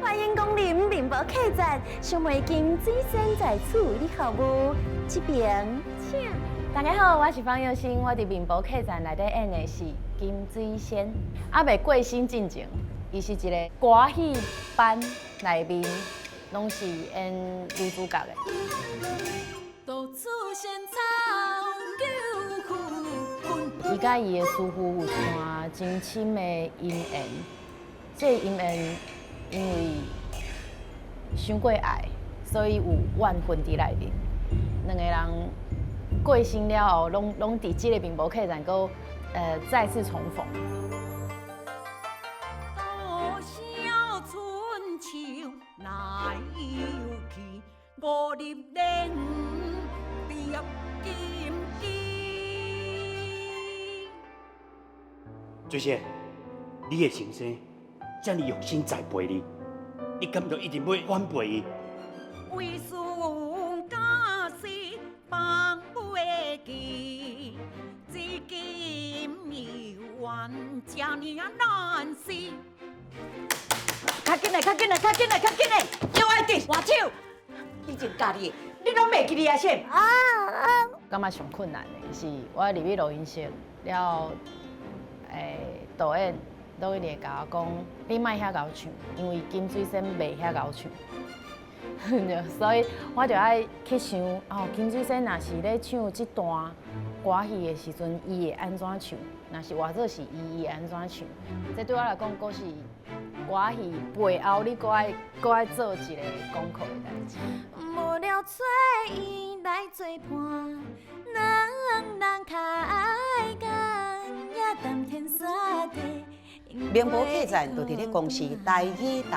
歡迎光臨面包客棧，小妹金水仙在此為你服務。這邊請。大家好，我是方佑欣，我佇面包客棧內底演的是金水仙。猶未過身進前，伊是一个歌戲班內面攏是演女主角的。到處仙草救夫君。伊佮伊的師傅有一段真深的姻緣，這個姻緣因為傷過愛，所以有怨恨佇內面。兩個人過身了後，攏佇這個面包客棧閣再次重逢。多少春秋來又去，五入蓮蝶金枝。水仙，你的先生遮爾用心栽培你，你敢就一定欲反背伊？為師教死放袂記，至今猶原這爾難捨。較緊來，較緊來，較緊來，較緊來！姚愛弟，換手！以前教你的，你攏袂記得啊？啥？感覺上困難的是，我入去錄音室了後，導演攏一直會共我講，你莫遐𠢕唱，因為金水仙袂遐𠢕唱。所以我就愛去想，哦，金水仙若是咧唱這段歌戲的時陣，伊會按怎唱？若是換做是伊，伊會按怎唱？這對我來講，閣是歌戲背後你閣愛做一个功課的代誌。無聊揣伊來做伴，兩人開講也談天說地。面包客棧就佇咧公視台語台。